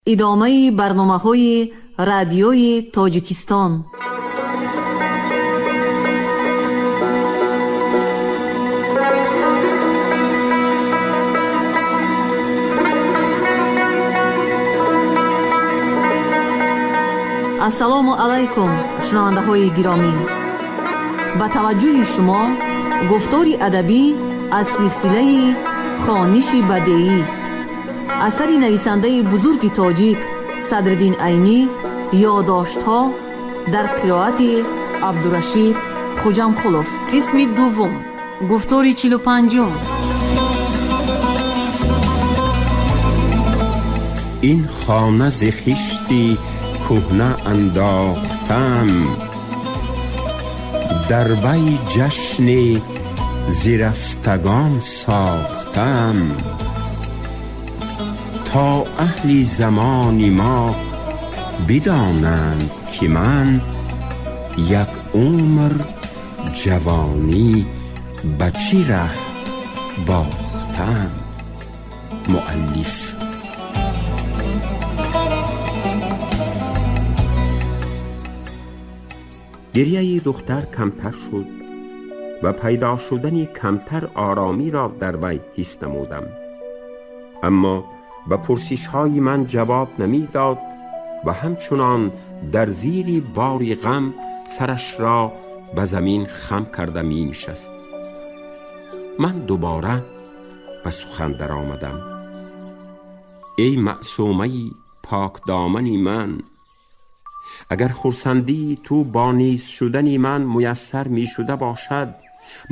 Идомаи барномаҳои Радиои Тоҷикистон. Ассалому алайкум, шунавандаҳои гиромӣ! Ба таваҷҷӯҳи шумо гуфтори адабӣ аз силсилаи «Хониши бадеӣ», асари нависандаи бузурги тоҷик Садриддин Айнӣ, «Ёдоштҳо» дар қироати Абдурашид Хуҷамқулов. Қисми дуввум, гуфтори 45-ум. Ин хона зи хишти кӯҳна андохтам, дар вай ҷашни зирафтагон сохтам, то аҳли замони мо бидонанд, ки ман як умр ҷавонӣ ба чӣ раҳ бохтам. Муаллиф. Гирьяи духтар камтар шуд ва пайдо шудани камтар оромӣ ро дар вай ҳис намудам, аммо ба пурсишҳои ман ҷавоб намедод ва ҳамчунон дар зири бори ғам сараш ро ба замин хам карда менишаст. Ман дубора ба сухан даромадам. Эй маъсумаи покдомани ман, агар хурсандии ту бо нест шудани ман муяссар мешуда бошад,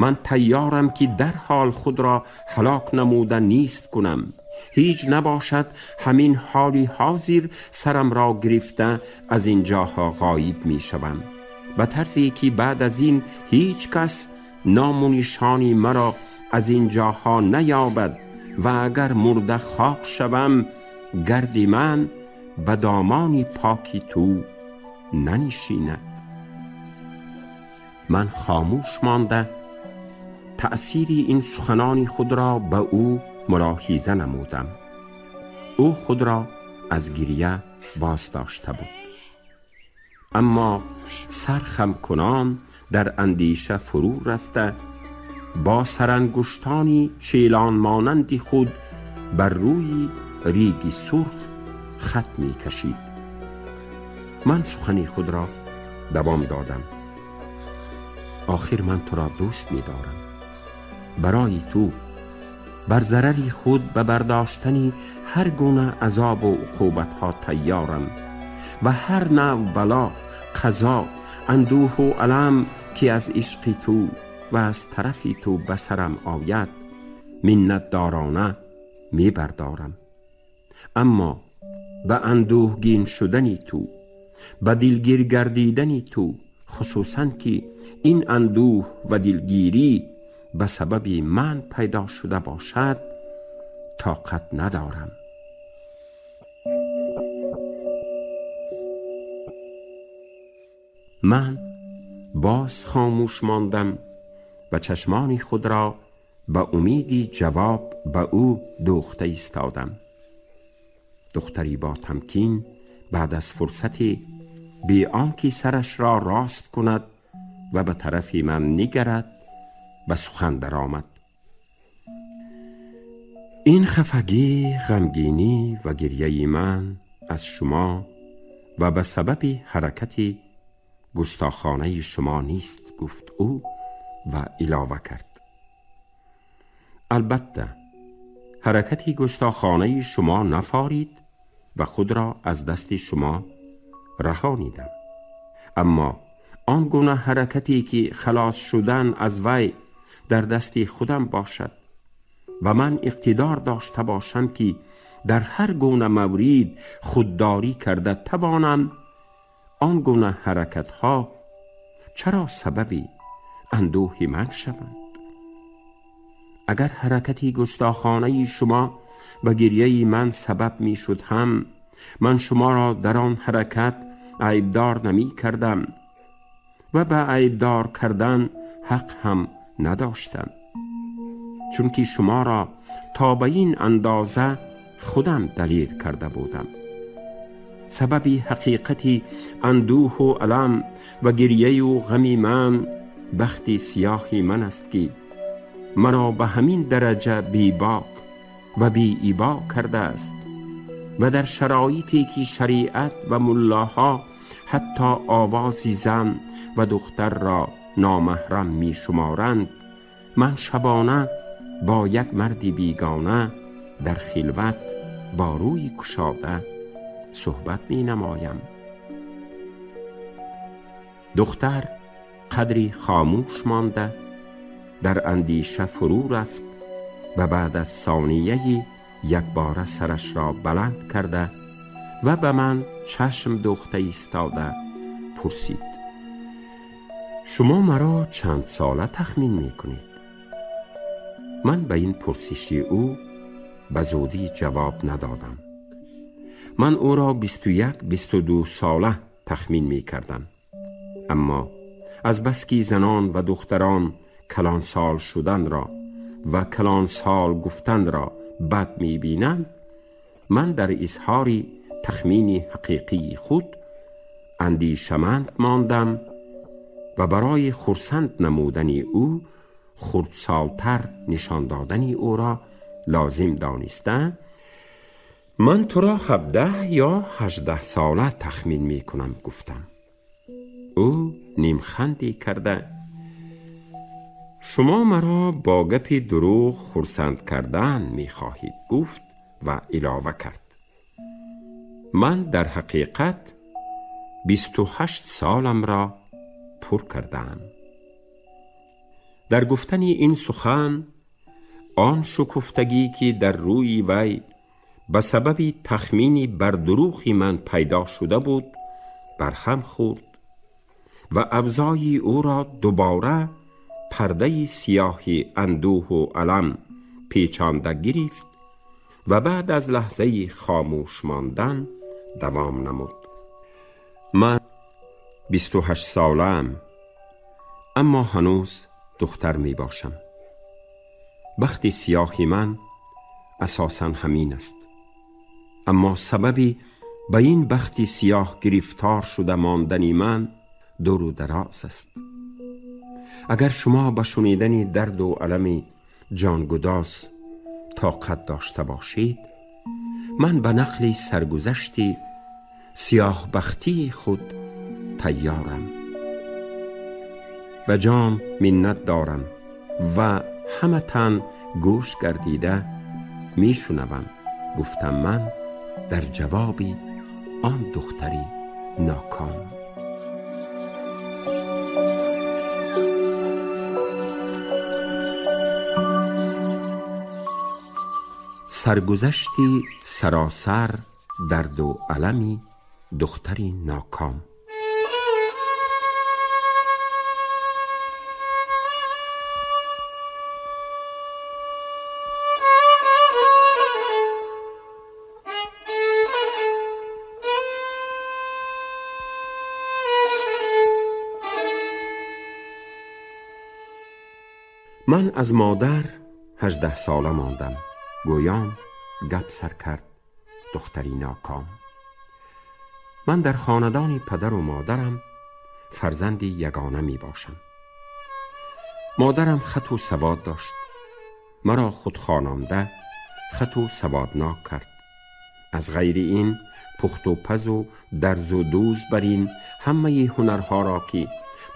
ман тайёрам, ки дарҳол худро ҳалок намуда нест кунам. Ҳеҷ набошад, ҳамин ҳоли ҳозир сарамро гирифта аз ин ҷоҳо ғоиб мешавам, ба тарзе ки баъд аз ин ҳеҷ кас ному нишони маро аз ин ҷоҳо наёбад ва агар мурда хок шавам, гарди ман ба домони поки ту нанишинад. Ман хомӯш монда таъсири ин суханони худро ба ӯ мулоҳиза намудам. Ӯ худро аз гирья боз дошта буд, аммо сархамкунон дар андеша фурӯ рафта, бо сарангуштони челонмонанди худ бар рӯи реги сурх хат мекашид. Ман сухани худро давом додам. Охир ман туро дӯст медорам. Барои ту бар зарари худ ба бардоштани ҳар гуна азобу уқубатҳо тайёрам ва ҳар навъ бало, қазо, андӯҳу алам, ки аз ишқи ту ва аз тарафи ту ба сарам ояд, миннатдорона мебардорам. Аммо ба андӯҳгин шудани ту, ба дилгир гардидани ту, хусусан ки ин андӯҳ ва дилгирӣ ба сабаби ман пайдо шуда бошад, тоқат надорам. Ман боз хомӯш мондам ва чашмони худро ба умиди ҷавоб ба ӯ дӯхта истодам. Духтари бо тамкин баъд аз фурсате бе он ки сарашро рост кунад ва ба тарафи ман нигарад, ба сухан даромад. Ин хафагӣ, ғамгинӣ ва гирьяи ман аз шумо ва ба сабаби ҳаракати густохонаи шумо нест, гуфт ӯ ва илова кард: албатта, ҳаракати густохонаи шумо нафорид ва худро аз дасти шумо раҳонидам, аммо он гуна ҳаракате ки халос шудан аз вай дар дасти худам бошад ва ман иқтидор дошта бошам, ки дар ҳар гуна маврид худдорӣ карда тавонам, он гуна ҳаракатҳо чаро сабаби андӯҳи ман шаванд? Агар ҳаракати густохонаи шумо ба гирьяи ман сабаб мешуд ҳам, ман шуморо дар он ҳаракат айбдор намекардам ва ба айбдор кардан ҳақ ҳам надоштам, чунки шуморо то ба ин андоза худам далер карда будам. Сабаби ҳақиқати андӯҳу алам ва гирьяю ғами ман бахти сиёҳи ман аст, ки маро ба ҳамин дараҷа бебок ва беибо кардааст ва дар шароите ки шариат ва муллоҳо ҳатто овози зан ва духтарро номаҳрам мешуморанд, ман шабона бо як марди бегона дар хилват бо рӯи кушода суҳбат менамоям. Духтар қадри хомӯш монда дар андеша фурӯ рафт ва баъд аз сонияи якбора сарашро баланд карда ва ба ман чашм дӯхта истода пурсид: шумо маро чанд сола тахмин мекунед? Ман ба ин пурсиши ӯ ба зудӣ ҷавоб надодам. Ман ӯро 21-22 сола тахмин мекардам, аммо азбаски занон ва духтарон калонсол шуданро ва калонсол гуфтанро бад мебинанд, ман дар изҳори тахмини ҳақиқии худ андешаманд мондам ва барои хурсанд намудани ӯ хурдсолтар нишон додани ӯро лозим дониста, ман туро 17 ё 18 сола тахмин мекунам гуфтам. Ӯ нимханде карда: шумо маро бо гапи дурӯғ хурсанд кардан мехоҳед гуфт ва илова кард: ман дар ҳақиқат 28 соламро пур кардаам. Дар гуфтани ин сухан он шукуфтагӣ, ки дар рӯи вай ба сабаби тахмини бардурӯғи ман пайдо шуда буд, барҳам хӯрд ва авзои ӯро дубора пардаи сиёҳи андӯҳу алам печонда гирифт ва баъд аз лаҳзаи хомӯш мондан давом намуд: ман 28 солаам, аммо ҳанӯз духтар мебошам. Бахти сиёҳи ман асосан ҳамин аст, аммо сабаби ба ин бахти сиёҳ гирифтор шуда мондани ман дуру дароз аст. Агар шумо ба шунидани дарду алами ҷонгудоз тоқат дошта бошед, ман ба нақли саргузашти сиёҳбахтии худ тайёрам. Ба ҷон миннат дорам ва ҳама тан гӯш гардида мешунавам, гуфтам ман дар ҷавоби он духтари ноком. Саргузашти саросар дарду алами духтари ноком. Ман аз модар 18 сола мондам, гӯён гап сар кард духтари ноком. Ман дар хонадони падару модарам фарзанди ягона мебошам. Модарам хату савод дошт, маро худхононда хату саводнок кард. Аз ғайри ин пухту пазу дарзу дӯз бар ин ҳамаи ҳунарҳоро, ки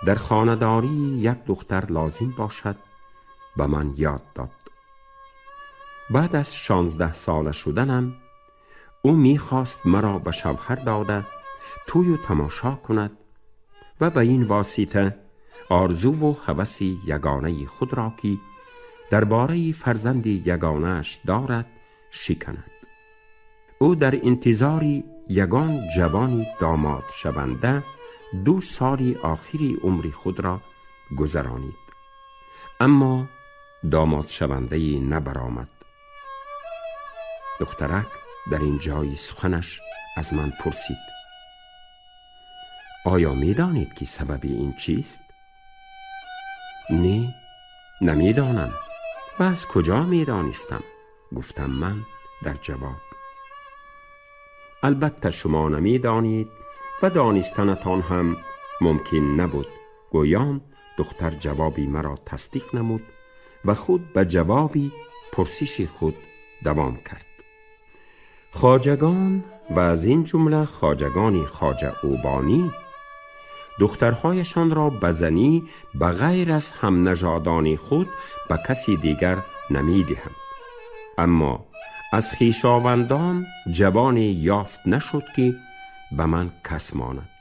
дар хонадории як духтар лозим бошад, ба ман ёд дод. Баъд аз 16 сола шуданам ӯ мехост маро ба шавҳар дода тӯю тамошо кунад ва ба ин восита орзуву ҳаваси ягонаи худро, ки дар бораи фарзанди ягонааш дорад, шиканад. Ӯ дар интизори ягон ҷавони домодшаванда 2 соли охири умри худро гузаронид, аммо домодшавандаи набаромад. Духтарак дар ин ҷои суханаш аз ман пурсид: оё медонед, ки сабаби ин чист? Не, намедонам ва аз куҷо медонистам, гуфтам ман дар ҷавоб. албатта шумо намедонед ва донистанатон ҳам мумкин набуд. Гӯён духтар ҷавоби маро тасдиқ намуд ва худ ба ҷавоби пурсиши худ давом кард. Хоҷагон ва аз ин ҷумла хоҷагони хоҷа Убонӣ духтарҳояшонро ба занӣ ба ғайр аз ҳамнажодони худ ба каси дигар намедиҳанд. Аммо аз хешовандон ҷавоне ёфт нашуд, ки ба ман кас монад.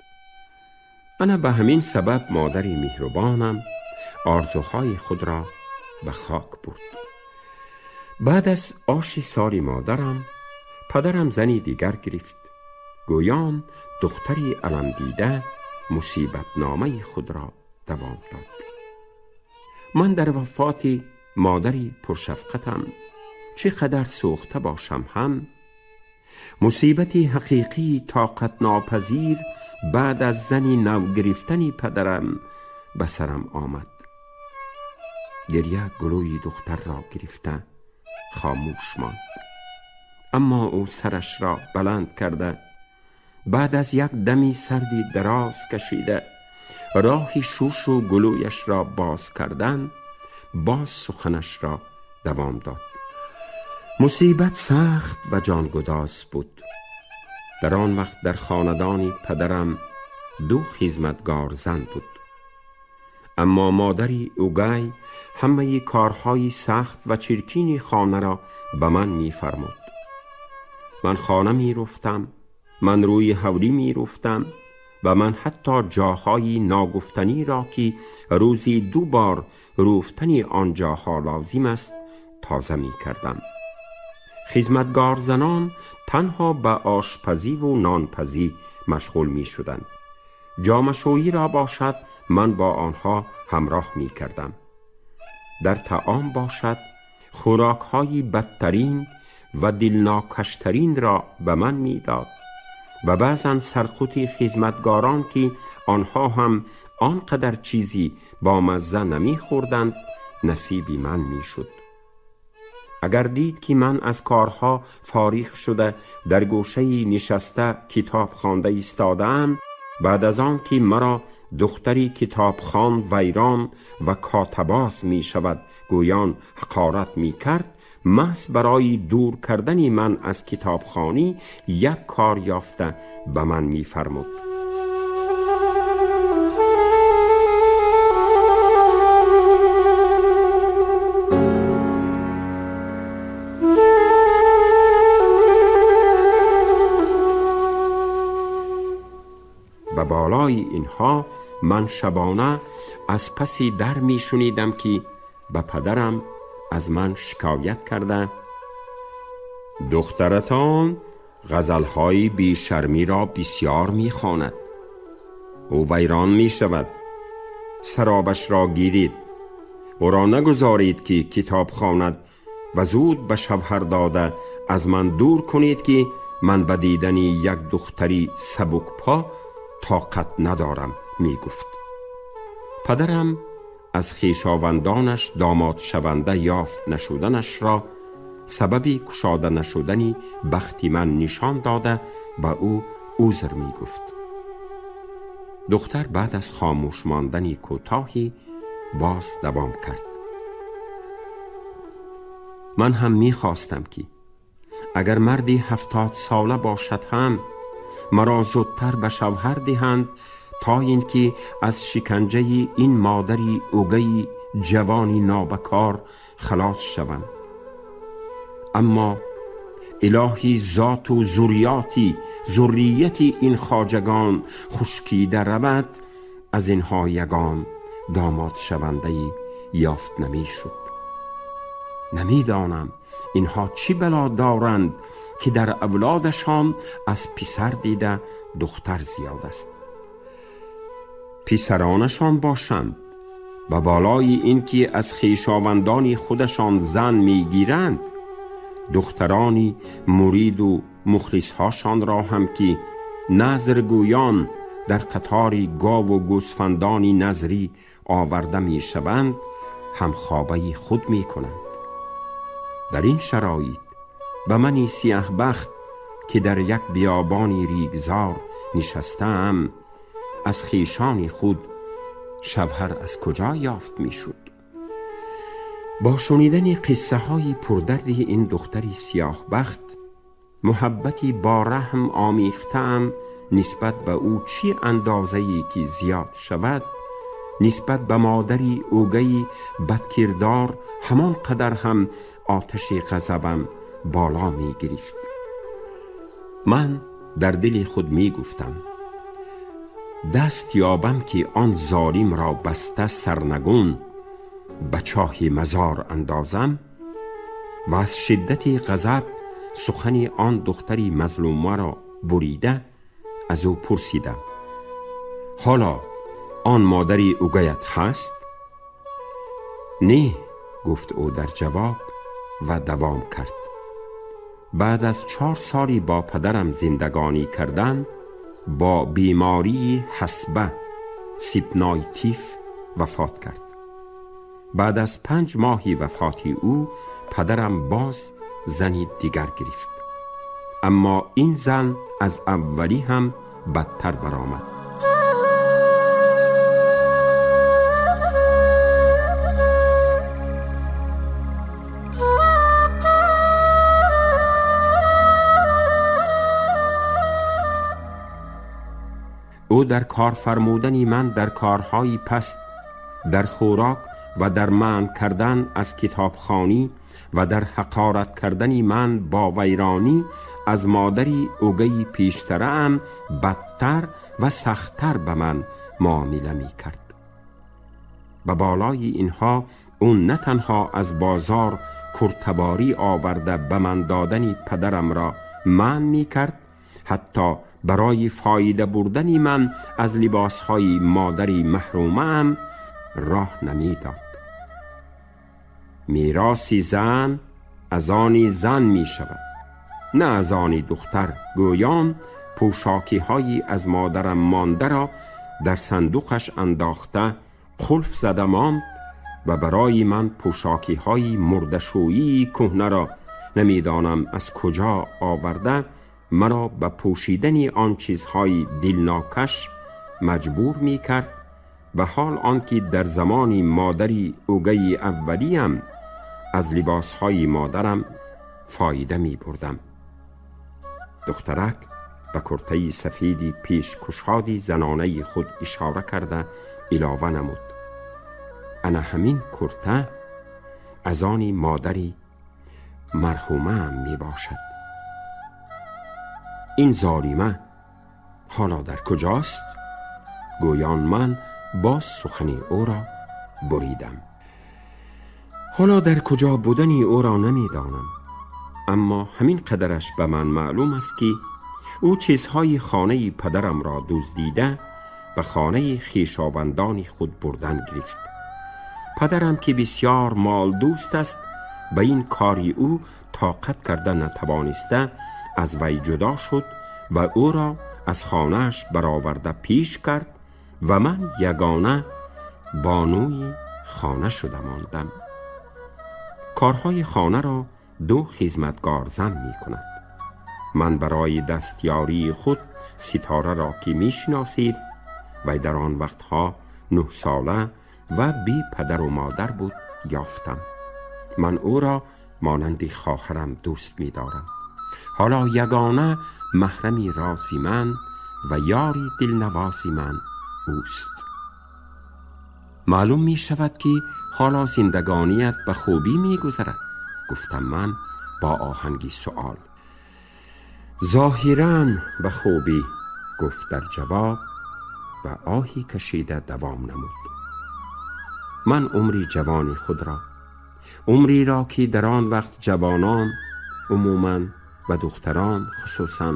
Ана ба ҳамин сабаб модари меҳрубонам орзуҳои худро ба хок бурд. Баъд аз оши сори модарам падарам зани дигар гирифт. Гӯён духтари аламдида мусибатномаи худро давом дод. Ман дар вафоти модари пуршафқатам чӣ қадар сӯхта бошам ҳам, мусибати ҳақиқии тоқатнопазир баъд аз зани нав гирифтани падарам ба сарам омад. Гиря гулӯи духтарро гирифта хомӯш монд. Аммо ӯ сарашро баланд карда, баъд аз як дами сарди дароз кашида, роҳи шушу гулӯяшро боз кардан, боз суханашро давом дод. Мусибат сахт ва ҷонгудоз буд. Дар он вақт дар хонадони падарам ду хизматгор зан буд. Аммо модари угай ҳамаи корҳои сахт ва чиркини хонаро ба ман мефармуд. Ман хона меруфтам, ман рӯи ҳавлӣ меруфтам ва ман ҳатто ҷоҳои ногуфтаниро, ки рӯзи ду бор руфтани он ҷоҳо лозим аст, тоза мекардам. Хизматгорзанон танҳо ба ошпазиву нонпазӣ машғул мешуданд. Ҷомашӯиро бошад ман бо онҳо ҳамроҳ мекардам. Дар таом бошад хӯрокҳои бадтарин ва дилнокаштаринро ба ман медод ва баъзан сарқути хизматгорон, ки онҳо ҳам он қадар чизи бо мазза намехӯрданд, насиби ман мешуд. Агар дид, ки ман аз корҳо фориғ шуда, дар гӯшаи нишаста китоб хонда истодаам, баъд аз он ки маро духтари китобхон вайрон ва котабоз мешавад гӯён ҳақорат мекард, маҳз барои дур кардани ман аз китобхонӣ як кор ёфта ба ман мефармуд. به بالای اینها من شبانه از پسی در می شنیدم که به پدرم از من شکایت کرده: دخترتان غزلهای بی شرمی را بسیار می خواند. او ویران می شود. سرابش را گیرید. او را نگذارید که کتاب خواند و زود به شوهر داده از من دور کنید که من به دیدن یک دختری سبک پا طاقت ندارم. می گفت. پدرم از خویشاوندانش داماد شونده یافت نشدنش را سبب کشاده نشدن بخت من نشان داده به او عذر می گفت. دختر بعد از خاموش ماندن کوتاهی باز دوام کرد. من هم می خواستم که اگر مردی 70 ساله باشد هم مرا زودتر به شوهر دهند تا اینکه از شکنجه این مادری اوگی جوانی نابکار خلاص شوم. اما الهی ذات و ذریتی این خواجگان خشکیده رود، از اینها یگان داماد شونده یافت نمی شد. نمیدانم اینها چی بلا دارند که در اولادشان از پسر دیده دختر زیاد است. پسرانشان باشند و بالای اینکه از خویشاوندان خودشان زن میگیرند، دخترانی مرید و مخلصهاشان را هم که نظرگویان در قطار گاو و گوسفندان نظری آورده میشوند، همخوابه خود میکنند. در این شرایط به منی سیه بخت که در یک بیابانی ریگزار نشستم از خویشان خود شوهر از کجا یافت میشد؟ با شنیدن قصه های پردرد این دختری سیاه بخت، محبتی با رحم آمیختم نسبت به او چی اندازه‌ای که زیاد شود، نسبت به مادری اوگی بدکردار همان قدر هم آتش غضبم بالا می گرفت. من در دل خود می گفتم دست یابم که آن ظالم را بسته سرنگون به چاه مزار اندازم و از شدت غضب سخن آن دختری مظلومه را بریده از او پرسیدم حالا آن مادری اوگیت هست؟ نه، گفت او در جواب و دوام کرد. بعد از 4 سالی با پدرم زندگانی کردن با بیماری حصبه سیپنای تیف وفات کرد. بعد از 5 ماهی وفات او پدرم باز زنی دیگر گرفت، اما این زن از اولی هم بدتر برآمد. او در کار فرمودن من در کارهای پست، در خوراک و در منع کردن از کتابخوانی و در حقارت کردن من با ویرانی از مادری اوگی پیشترم بدتر و سختتر به من معامله می کرد. به بالای اینها او نه تنها از بازار کرتواری آورده به من دادن پدرم را منع می کرد، حتی برای فایده بردن من از لباسهای مادری محرومم راه نمی داد. میراث زن از آن زن می شود، نه از آن دختر. گویان پوشاکی های از مادرم مانده را در صندوقش انداخته قلف زده ماند و برای من پوشاکی های مردشویی کهنه را نمیدانم از کجا آورده مرا به پوشیدن آن چیزهای دلناکش مجبور می کرد و حال آنکه در زمان مادری اوگی اولیم از لباسهای مادرم فایده می بردم. دخترک به کرته سفیدی پیش کشادی زنانه خود اشاره کرده علاوه نمود: انا همین کرته از آن مادری مرحومه هم می باشد. این ظالمه حالا در کجاست؟ گویان من باز سخن او را بریدم. حالا در کجا بودنی او را نمیدانم، اما همین قدرش به من معلوم است که او چیزهای خانه پدرم را دزدیده به خانه خویشاوندان خود بردن گرفت. پدرم که بسیار مال دوست است به این کاری او طاقت کرده نتوانسته از وی جدا شد و او را از خانه‌اش برآورده پیش کرد و من یگانه بانوی خانه شده ماندم. کارهای خانه را 2 خدمتگار زن می کند. من برای دستیاری خود ستاره را که می شناسید و در آن وقتها 9 ساله و بی پدر و مادر بود یافتم. من او را مانند خواهرم دوست می دارم. حالا یگانه محرمی رازی من و یاری دلنوازی من اوست. معلوم می شود که حالا زندگانیت به خوبی می گذرد، گفتم من با آهنگی سؤال. ظاهراً به خوبی، گفت در جواب و آهی کشیده دوام نمود. من عمری جوانی خود را، عمری را که در آن وقت جوانان عموماً و دختران خصوصاً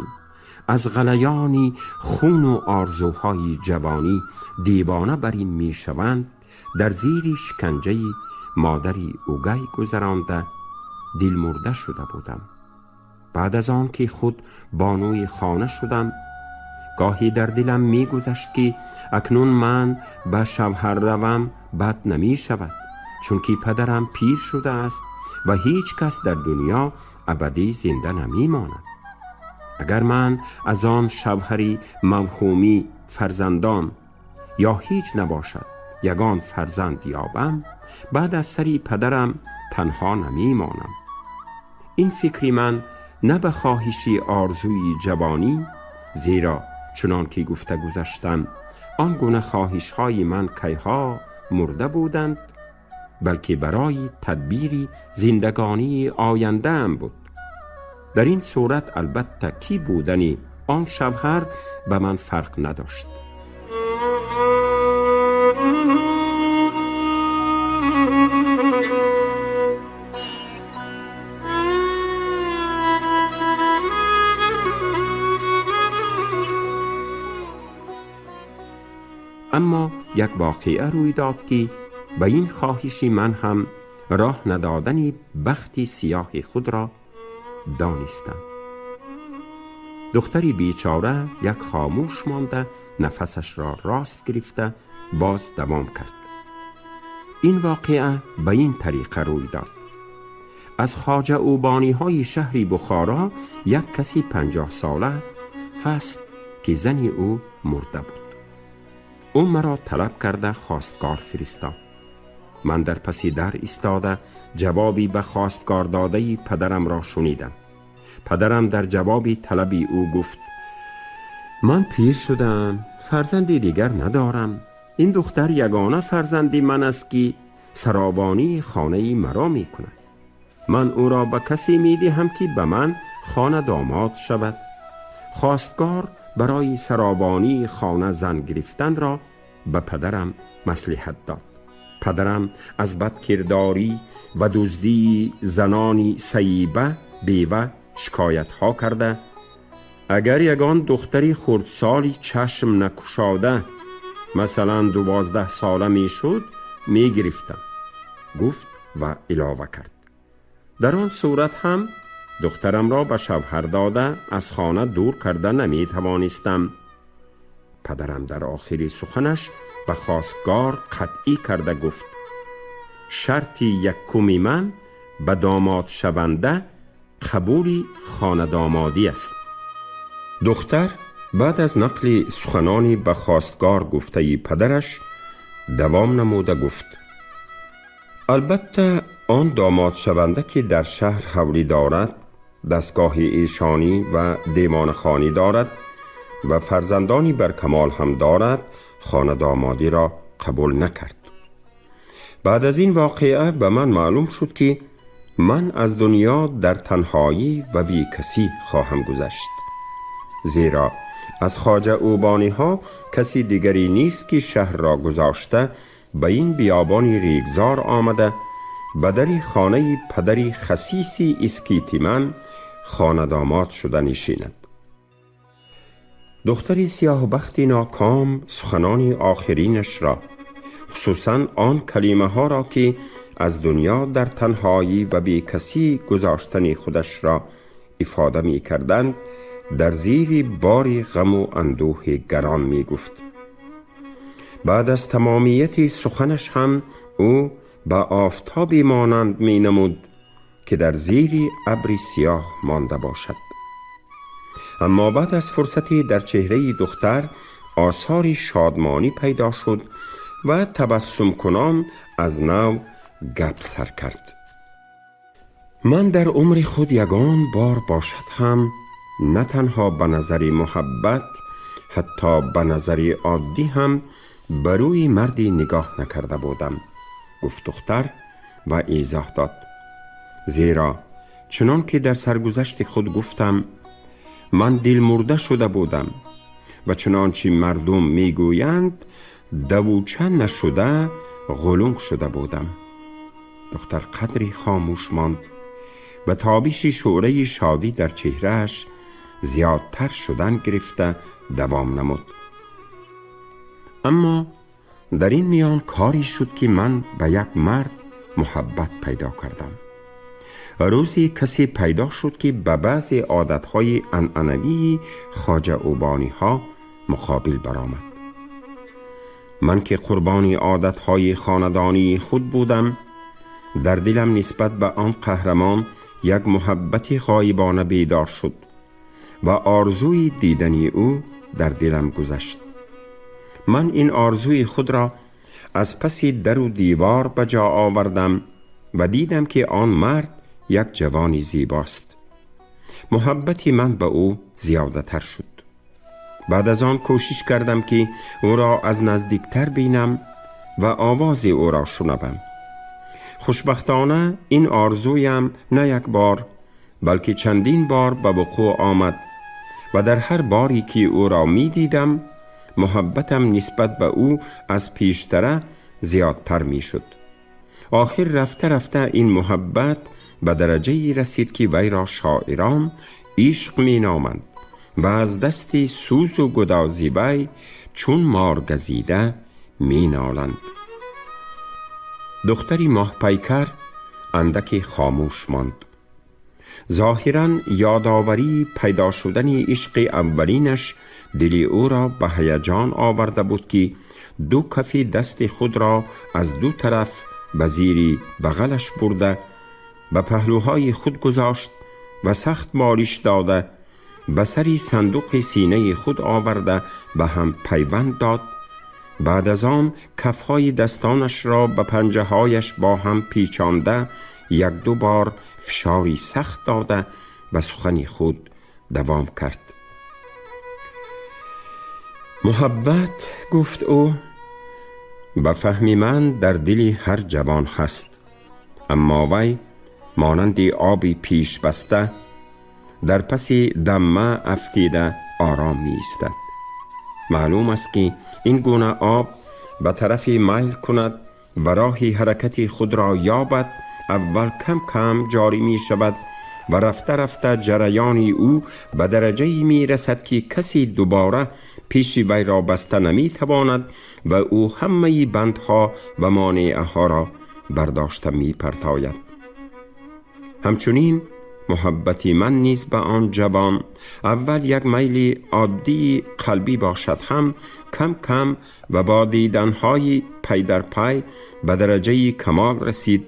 از غلیان خون و آرزوهای جوانی دیوانه بر این میشوند، در زیر شکنجه مادری اوگی گذرانده دلمرده شده بودم. بعد از آن که خود بانوی خانه شدم، گاهی در دلم میگذشت که اکنون من به شوهر روم بد نمی شود، چون که پدرم پیر شده است و هیچ کس در دنیا ابدی زنده نمی ماند. Агар ман аз он шавҳари мавҳумӣ фарзандон ё ҳеҷ набошад ягон фарзанд ёбам, баъд аз сари падарам танҳо намемонам. Ин фикри ман на ба хоҳиши орзуи ҷавонӣ, зеро чунон ки гуфта гузаштам, он гуна хоҳишҳои ман кайҳо мурда буданд, балки барои тадбири зиндагонии ояндаам буд. Дар ин сурат албатта кӣ будани он шавҳар ба ман фарқ надошт. اما یک واقعه روی داد که به این خواهش من هم راه ندادن بخت سیاه خود را دانستم. دختری بیچاره یک خاموش مانده، نفسش را راست گرفته باز دوام کرد. این واقعه به این طریقه روی داد. از خواجه اوبانی های شهری بخارا یک کسی 50 ساله هست که زن او مرده بود. او مرا طلب کرده خواستگار فرستاد. من در پس در ایستاده جوابی به خواستگار داده پدرم را شنیدم. پدرم در جواب طلب او گفت: من پیر شدم، فرزندی دیگر ندارم. این دختر یگانه فرزندی من است که سراوانی خانه مرا می کند. من او را به کسی می دهم که به من خانه داماد شود. خواستگار برای سراوانی خانه زن گرفتن را به پدرم مصلحت داد. پدرم از بدکرداری و دزدی زنانی سیبه بیوه شکایت ها کرده، اگر یگان دختری خردسالی چشم نکشاده، مثلا 12 ساله می شد، می گرفتم، گفت و علاوه کرد: در آن صورت هم دخترم را به شوهر داده از خانه دور کرده نمی توانستم. پدرم در آخر سخنش به خواستگار قطعی کرده گفت: شرط یکمی من به داماد شونده قبول خانه دامادی است. دختر بعد از نقل سخنانی به خواستگار گفته پدرش دوام نموده گفت: البته آن داماد شونده که در شهر حولی دارد، دستگاه ایشانی و دیوان خانی دارد و فرزندانی بر کمال هم دارد، خانه دامادی را قبول نکرد. بعد از این واقعه به من معلوم شد که من از دنیا در تنهایی و بی کسی خواهم گذشت، زیرا از خواجه اوبانی ها کسی دیگری نیست که شهر را گذاشته به این بیابان ریگزار آمده، به در خانه پدری خسیسی اسکیتی من خانه داماد شده نشیند. دختری سیاه بختی ناکام سخنان آخرینش را، خصوصا آن کلمه ها را که از دنیا در تنهایی و بی کسی گذاشتن خودش را افاده می کردند، در زیر بار غم و اندوه گران می گفت. بعد از تمامیت سخنش هم او به آفتابی مانند می نمود که در زیر ابر سیاه مانده باشد. اما بعد از فرصتی در چهره دختر آثار شادمانی پیدا شد و تبسم کنان از نو گپ سر کرد. من در عمر خود یگان بار باشد هم نه تنها به نظر محبت، حتی به نظر عادی هم بروی مردی نگاه نکرده بودم، گفت دختر و ایضاح داد: زیرا چنان که در سرگذشت خود گفتم، من دل مرده شده بودم و چنانچه مردم میگویند دوچه نشده غلونگ شده بودم. دختر قدری خاموش ماند و تابش شعله شادی در چهرهش زیادتر شدن گرفته دوام نمود. اما در این میان کاری شد که من به یک مرد محبت پیدا کردم. روزی کسی پیدا شد که به بعض عادتهای عنعنوی خواجه اوبانی ها مقابل برآمد. من که قربانی عادتهای خاندانی خود بودم، در دلم نسبت به آن قهرمان یک محبت غایبانه بیدار شد و آرزوی دیدنی او در دلم گذشت. من این آرزوی خود را از پس در و دیوار به جا آوردم و دیدم که آن مرد یک جوانی زیباست. محبت من به او زیاده تر شد. بعد از آن کوشش کردم که او را از نزدیکتر بینم و آواز او را شنوم. خوشبختانه این آرزویم نه یک بار بلکه چندین بار به وقوع آمد و در هر باری که او را می دیدم محبتم نسبت به او از پیشتره زیادتر می شد. آخر رفته رفته این محبت به درجه رسید که وی را شاعران عشق می نامند و از دست سوز و گدازی وی چون مار گزیده می نالند. دختری ماه پیکر اندکی خاموش ماند. ظاهراً یادآوری پیدا شدن عشق اولینش دل او را به هیجان آورده بود که دو کف دست خود را از دو طرف به زیر بغلش برده به پهلوهای خود گذاشت و سخت مالش داده به سر صندوق سینه خود آورده به هم پیوند داد. بعد از آن کفهای دستانش را به پنجه هایش با هم پیچانده یک دو بار فشاری سخت داده به سخن خود دوام کرد. محبت، گفت او، به فهم من در دل هر جوان هست، اما وی مانند آبی پیش بسته در پس دمه افتیده آرام می ایستد. معلوم است که این گونه آب به طرف میل کند و راهی حرکت خود را یابد، اول کم کم جاری می شود و رفته رفته جریان او به درجه می رسد که کسی دوباره پیش وی را بسته نمی تواند و او همه بندها و مانعها ها را برداشته می پرتاید. همچنین محبت من نیز به آن جوان اول یک میل عادی قلبی باشد، هم کم کم و با دیدنهای پی در پی به درجه کمال رسید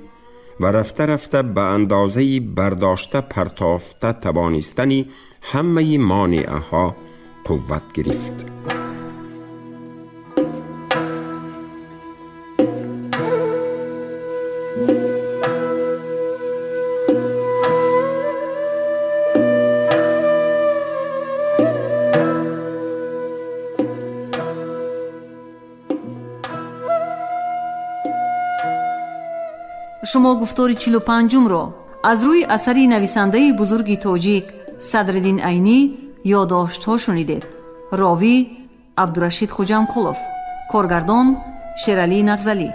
و رفته رفته به اندازه برداشته پرتافته توانستنی همه مانعها قوت گرفت. Шумо гуфтори 45-умро аз рӯи асари нависандаи бузурги тоҷик Садриддин Айнӣ ёддоштҳо шунидед. Ровӣ Абдурашид Хуҷамқулов, коргардон Шералӣ Нағзалӣ.